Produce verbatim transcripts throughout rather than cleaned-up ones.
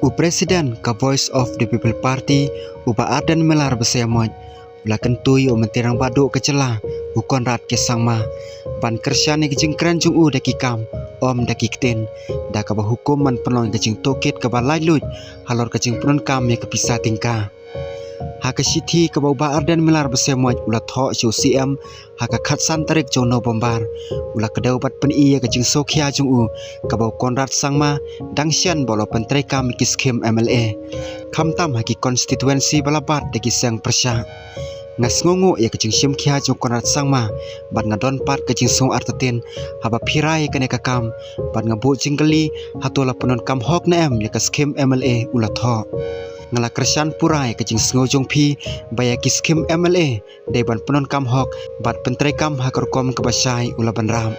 U President ka Voice of the People Party, u Bah Ardent Miller Basaiawmoit, u la kyntu ïa u Myntri Rangbah Duh ka jylla, u Conrad K Sangma, ban kyrshan ïa ka jingkren jong u da ki kam, ym da ki ktien, da kaba hukum ban pynlong ïa ka jingtohkit kaba laitluid halor ka jingpyndonkam ïa ka pisa tyngka. Ha ka shithi kaba u Bah Ardent Miller Basaiawmoit u la thoh sha u C M ha ka khatsan tarik jong November, u la kdew bad pyni ïa ka jingsngewkhia jong u, kaba u Conrad Sangma dang shen ba u la pyntreikam ïa ki skhim M L A, khamtam ha ki constituency ba la bat da ki seng pyrshah. Nga sngewnguh ïa ka jingshimkhia jong u Conrad Sangma, bad nga don pat ka jingsngew artatien haba phi rai ïa kane ka kam, bad nga buh jingkylli, hato la pyndonkam hok ne em ïa ka skhim M L A, u la thoh. Nga la kyrshan pura ïa ka jingsngew jong phi ba ïa ki skhim M L A dei ban pyndonkam hok bad pyntreikam ha ka rukom kaba shai, u la bynrap.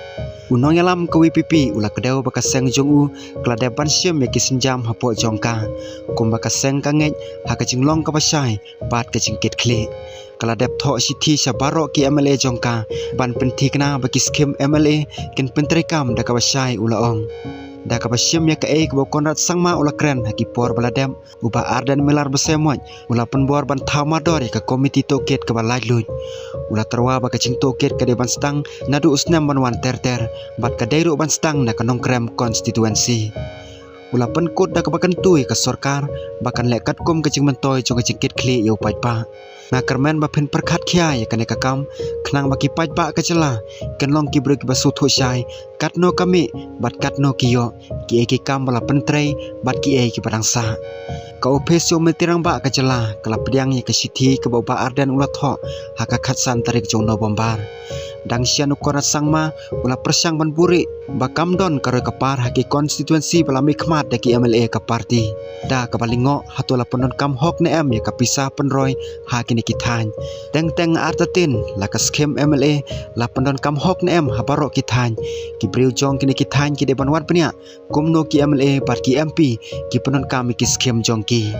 U nongïalam ka V P P u la kdew ba ka seng jong u ka la dep ban shim ïa ki sienjam hapoh jong ka, kumba ka seng ka ngeit ha ka jinglong kaba shai bad ka jingkitkhlieh. Ka la dep thoh shithi sha baroh ki M L A jong ka ban pynthikna ba ki skhim M L A kin pyntreikam da kaba shai, u la ong. Da kaba shim ïa kaei kaba u Conrad Sangma u la kren ha ki por ba la dep, u Bah Ardent Miller Basaiawmoit u la pynbor ban thaw mardor ïa ka komiti tohkit kaba laitluid. U la tyrwa ba ka jingtohkit ka dei ban sdang naduh u snem ban wan ter ter, bad ka dei ruh ban sdang na ka Nongkrem constituency. U la pynkut da kaba kyntu ïa ka sorkar ba kan leh katkum ka jingmyntoi jong ka jingkitkhlieh ïa u paidbah. Nga kyrmen ba phin pyrkhat khia ïa kane ka kam, khnang ba ki paidbah ka jylla kin long ki briew kiba sngewthuh shai katno ka mih bad katno ki ïoh, kiei ki kam ba la pyntrei bad kiei kiba dang sah. Ka ophis jong u Myntri Rangbah ka jylla ka la pdiang ïa ka shithi kaba u Bah Ardent u la thoh ha ka khatsan tarik jong November. Dang shen u Conrad Sangma u la pyrshang ban buhrieh ba kam don ka roi ka par ha ki constituency ba la mihkhmat da ki M L A ka party, da kaba lyngngoh hato la pyndonkam hok ne em ïa ka pisa pynroi ha kine ki thaiñ. Teng teng artatien, la ka skhim M L A la pyndonkam hok ne em ha baroh ki thaiñ, ki briew jong kine ki thaiñ ki dei ban wad bniah kumno ki M L A bad ki M P ki pyndonkam ïa ki skhim jong ki.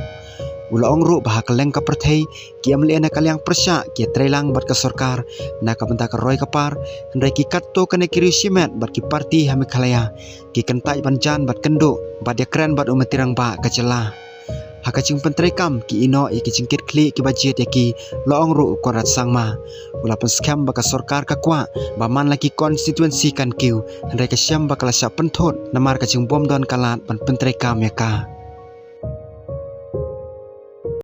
U la ong ruh ba ha kylleng ka pyrthei, ki M L A na ka liang pyrshah ki ïatreilang bad ka sorkar na ka bynta ka roi ka par, hynrei ki katto katne ki riew shimet bad ki party ha Meghalaya ki kyntait ban jan bad kynduh bad ïakren bad u Myntri Rangbah ka jylla. Ha ka jingpyntreikam ki ïehnoh ïa ki jingkitkhlieh kiba jied ïa ki, la ong ruh u Conrad Sangma. U la pynskhem ba ka sorkar ka kwah ba man la ki constituency kan kiew, hynrei ka shem ba ka la shah pynthut namar ka jingbym don ka lad ban pyntreikam ïa ka.